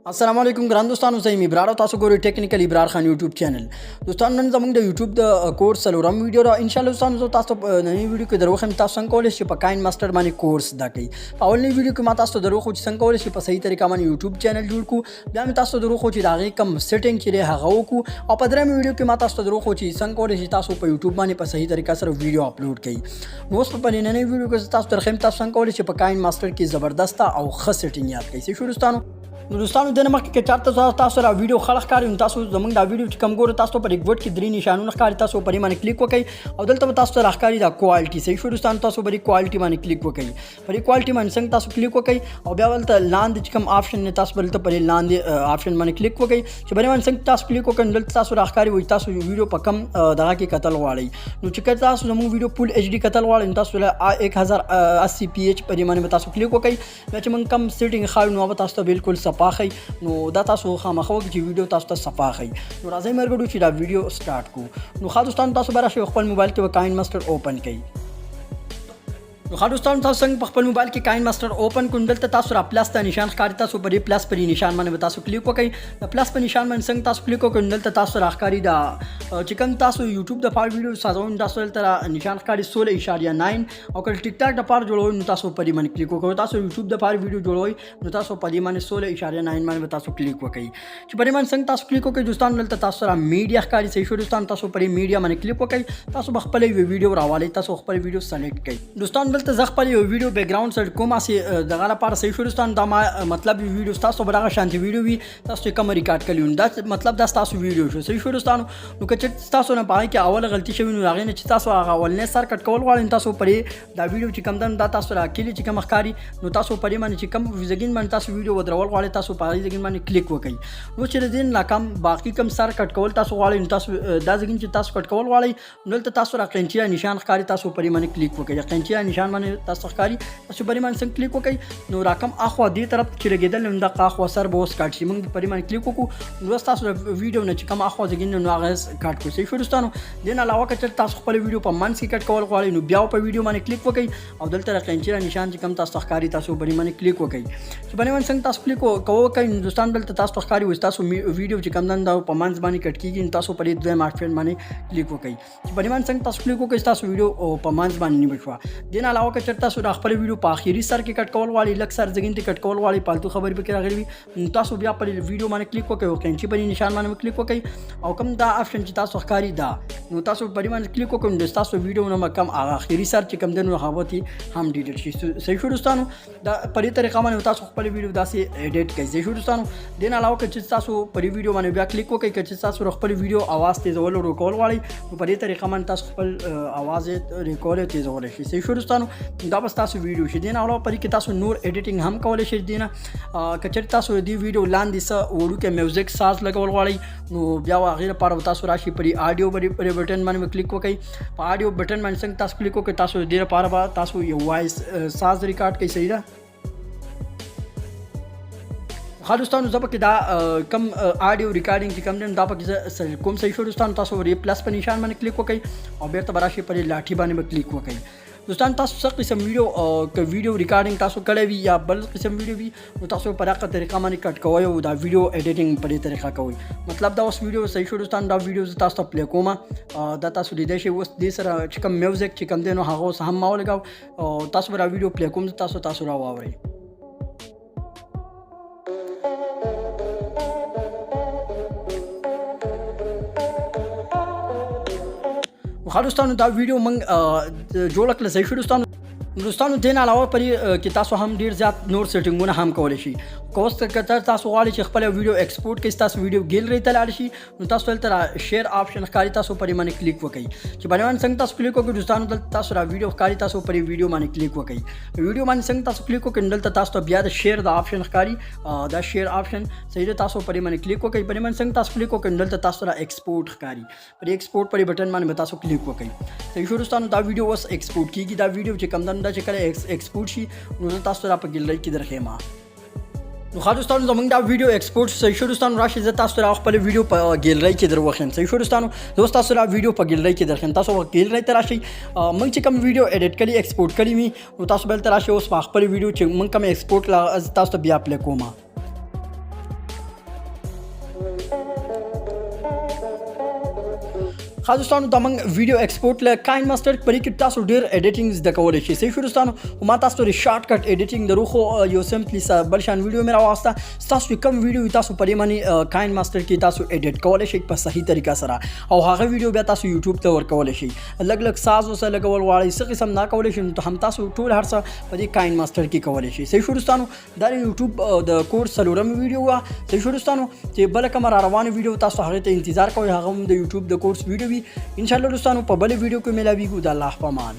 السلام علیکم ګران دوستانو، زه یم ابرار او تاسو ګورئ ټیکنیکل ابرار خان یوټیوب چینل. دوستانو، نن زموږ د یوټیوب د کورس څلورم ویډیو ده. ان شاء الله دوستانو، زه تاسو په نننۍ ویډیو کې دروښیم تاسو څنګه کولی شئ په کاین ماستر باندې کورس زده کړئ. په اولنۍ ویډیو کې ما تاسو ته دروښو چې څنګه کولی شئ په صحیح طریقه باندې یوټیوب چینل جوړ کړو. بیا مې تاسو ته دروښو چې د هغې کوم سیټینګ چې دی هغه وکړو، او په درېیمه ویډیو کې ما تاسو ته دروښو چې څنګه کولی شئ تاسو په یوټیوب باندې په صحیح طریقه سره ویډیو اپلوډ کړئ. نو اوس په نننۍ ویډیو کې زه تاسو ته درښیم تاسو څنګه کولی شئ په کاین ماستر کې زبردسته او ښه سیټینګ یاد کړئ. صحیح شو دوستانو؟ نو دوستانو، دنه مخکې که چارته تاسو را ویډیو خلک ښکاري، نو تاسو زمونږ دا ویډیو چې کوم ګورئ، تاسو په ریکورډ کې درې نشانونه ښکاري، تاسو په دې باندې کلیک وکړئ او دلته به تاسو ته راښکاري دا کوالټي. صحیح شو دوستانو؟ تاسو په دې کوالټي باندې کلیک وکړئ. په دې کوالټي باندې څنګه تاسو کلیک وکړئ او بیا دلته لاندې چې کوم آپشن دی، تاسو دلته په دې لاندې آپشن باندې کلیک وکړئ. چې په دې باندې څنګه تاسو کلیک وکړئ، دلته تاسو راښکاري وایي تاسو ویډیو په کم دغه کې کتل غواړئ. نو چې کله تاسو زموږ ویډیو فول ایچ ډي کتل غواړئ، نو تاسو له 1080 پی ایچ په دې باندې به تاسو کلیک وکړئ. بیا چې موږ کم سیټینګ ښایو، نو هغه تاسو ته بالکل صفا ښیي. نو دا تاسو خامخا وکړئ چې ویډیو تاسو ته صفا ښیي. نو راځئ مرګړو چې دا ویډیو سټارټ کړو. نو ښه دوستانو، تاسو به راشئ، خپل موبایل کې به کاین ماستر اوپن کړئ. نو ښه دوستانو، تاسو څنګه په خپل موبایل کې کاین ماستر اوپن کړو؟ دلته تاسو را پلس ته نشان ښکاري، تاسو په دې پلس په دې نشان باندې به تاسو کلیک وکړئ. د پلس په نشان باندې څنګه تاسو کلیک وکړئ، دلته تاسو را ښکاري دا چې کوم تاسو یوټیوب د پاره ویډیو سازوئ، تاسو دلته را نشان ښکاري 16.9، او که ټیک ټاک د پاره جوړوئ، نو تاسو په دې باندې کلیک وکړئ. تاسو یوټیوب د پاره ویډیو جوړوئ، نو تاسو په دې باندې 16.9 باندې به تاسو کلیک وکړئ. چې په دې باندې څنګه تاسو کلیک وکړئ دوستانو، دلته تاسو سره میډیا ښکاري. صحیح شو دوستانو؟ تاسو په دې میډیا باندې کلیک وکړئ، تاسو به خپله یوه ویډیو راوالئ، تاسو خپل ویډیو سلیکټ کړئ. دوستانو، دلته زه خپل یو ویډیو بیکګراوند سیټ کوم هسې دغه لپاره. صحیح شو دوستانو؟ دا ما مطلب ویډیو ستاسو به دغه شانتې ویډیو وي، تاسو چې کوم ریکارډ کړی، دا مطلب دا ستاسو ویډیو شو. صحیح شو دوستانو؟ نو که چېرته ستاسو نه په هغې کې اوله غلطي شوې، نو هغې نه چې تاسو هغه اولنی سر کټ کول غواړئ، نو تاسو پرې دا ویډیو چې کوم ده، نو دا تاسو راکلي چې کوم ښکاري، نو تاسو په دې باندې چې کوم ځګین باندې تاسو ویډیو ودرول غواړئ، تاسو په هغې ځګین باندې کلیک وکړئ. نو چې د دې نه کم باقي کوم سر کټ کول تاسو غواړئ، نو تاسو دا ځګین چې تاسو کټ کول غواړئ، نو دلته تاسو را قینچي نشان ښکاري، تاسو په دې باندې کلیک وکړئ. د قینچي نشان باندې تاسو ښکاري، تاسو په دې باندې څنګه کلیک وکړئ، نو راکم اخوا دې طرف چې لګېدل، نو دغه اخوا سر به اوس کټ شي. موږ په دې باندې کلیک وکړو، نو اوس تاسو د ویډیو نه چې کوم اخوا ځګین، نو هغه کټ کړو. صحیح شو دوستانو؟ دې نه علاوه که چېرته تاسو خپله ویډیو په منځ کې کټ کول غواړئ، نو بیا په ویډیو باندې کلیک وکړئ او دلته د قینچي نشان چې کوم تاسو ته ښکاري، تاسو په دې باندې کلیک وکړئ. چې په دې باندې څنګه تاسو کلیک وکړئ، نو دوستان، دلته تاسو ته ښکاري اوس تاسو ویډیو چې کوم ده په منځ باندې کټ کېږي، نو تاسو په دې دویم آپشن باندې کلیک وکړئ. چې په دې باندې څنګه تاسو کلیک وکړئ، تاسو ویډیو په منځ باندې نیول شوه. دې نه علاوه که چېرته تاسو د خپل ویډیو په اخري سر کې کټ کول غواړئ، لږ سر ځګین ته کټ کول غواړئ، پالتو خبرې پکې راغلي وي، نو تاسو بیا په ویډیو باندې کلیک وکړئ او قینچي په دې نشان باندې کلیک وکړئ او کوم دا آپشن چې تاسو ښکاري دا، نو تاسو په دې باندې کلیک وکړئ، نو تاسو ویډیو نه کم هغه اخري سر چې کوم دی، نو هغه به هم ډیلیټ شي. صحیح شو دوستانو؟ دا په دې طریقه باندې تاسو خپل ویډیو داسې ایډیټ کړئ. صحیح شو دوستانو؟ دې نه علاوه که چې تاسو په دې ویډیو باندې بیا کلیک وکړئ، که چې تاسو خپل ویډیو اواز تیزول او ورکول غواړئ، نو په دې طریقه باندې تاسو خپل اواز ریکول او تیزولی شئ. صحیح شو دوستانو؟ دا به ستاسو ویډیو شي. دې نه علاوه په دې کې تاسو نور ایډیټینګ هم کولی شئ. دې نه که چېرې تاسو د دې ویډیو لاندې څه وړوکی میوزیک ساز لګول غواړئ، نو بیا هغې لپاره به تاسو راشئ په دې آډیو په بټن باندې به کلیک وکړئ. په آډیو بټن باندې څنګه تاسو کلیک وکړئ، تاسو د دې لپاره به تاسو یو وایس ساز ریکارډ کړئ. صحیح ده؟ ښه دوستانو، زه پکې دا کم آډیو ریکارډینګ چې کوم دی، دا پکې زه سلیکټ کوم. صحیح شو دوستانو؟ تاسو ورې پلس په نشان باندې کلیک وکړئ او بیرته به راشئ، په دې لاټي باندې به کلیک وکړئ. دوستان، تاسو څه قسم ویډیو که ویډیو ریکارډینګ تاسو کړی وي یا بل قسم ویډیو وي، نو تاسو په دغه طریقه باندې کټ کوئ او دا ویډیو ایډیټینګ په دې طریقه کوئ. مطلب دا اوس ویډیو صحیح شو دوستان؟ دا ویډیو زه تاسو ته پلی کوم، دا تاسو لیدای شئ. اوس دې سره چې کوم میوزیک چې کوم دی، نو هغه اوس هم ما ولګاو او تاسو به دا ویډیو پلی کوم، تاسو را واورئ. ښه دوستانو، دا ویډیو موږ جوړه کړله. صحیح شو دوستانو؟ دوستانو، دې نه علاوه په دې کې تاسو هم ډیر زیات نور سیټینګونه هم کولی شئ. که اوس که تاسو غواړئ چې خپله ویډیو ایکسپورټ کړئ، ستاسو ویډیو ګیلري ته لاړ شي، نو تاسو دلته را شیر آپشن ښکاري، تاسو په دې باندې کلیک وکړئ. چې په دې باندې څنګه تاسو کلیک وکړئ دوستانو، دلته تاسو را ویډیو ښکاري، تاسو په دې ویډیو باندې کلیک وکړئ. ویډیو باندې څنګه تاسو کلیک وکړئ، دلته تاسو ته بیا د شیر د آپشن ښکاري، دا شیر آپشن. صحیح ده؟ تاسو په دې باندې کلیک وکړئ. په دې باندې څنګه تاسو کلیک وکړئ، دلته تاسو را ایکسپورټ ښکاري، په دې ایکسپورټ په بټن باندې به تاسو کلیک وکړئ. صحیح شو دوستانو؟ دا ویډیو اوس ایکسپورټ کیږي. دا ویډیو چې کوم ده، دا چې کله ایکسپورټ شي، نو زه تاسو ته په ګیلری کې درښیم. نو ښه دوستانو، زمونږ دا ویډیو ایکسپورټ. صحیح شو دوستانو؟ راشئ، زه تاسو ته خپل ویډیو په ګیلری کې در وښیم. صحیح شو دوستانو؟ زه اوس تاسو ته ویډیو په ګیلری کې درښیم. تاسو ګیلری ته راشئ، موږ چې کوم ویډیو ایډیټ کړي، ایکسپورټ کړي وي، نو تاسو بل ته راشئ. اوس په خپل ویډیو چې موږ کوم ایکسپورټ لا تاسو ته بیا پلی کوم. ښه دوستانو، دا موږ ویډیو ایکسپورټ له کاین ماستر پرې کې تاسو ډیر ایډیټینګ زده کولی شئ. صحیح شو دوستانو؟ خو ما تاسو ته شارټ کټ ایډیټینګ دروخو، یو سمپلی بل شان ویډیو مې راوسته. تاسو کوم ویډیو تاسو پرې باندې کاین ماستر کې تاسو ایډیټ کولی شئ په صحیح طریقه سره، او هغه ویډیو بیا تاسو یوټیوب ته ورکولی شئ. لږ لږ ساز وسه لګول غواړئ، څه قسم نه کولی شئ، نو هم تاسو ټول هر څه په دې کاین ماستر کې کولی شئ. صحیح شو دوستانو؟ دا د یوټیوب د کورس څلورم ویډیو وه. صحیح شو دوستانو؟ چې بله کومه را روانه ویډیو، تاسو هغې ته انتظار کوئ، هغه هم د یوټیوب د کورس ویډیو وي ان شاء الله. دوستانو، په بلې ویډیو کې ملاویږو. د الله په امان.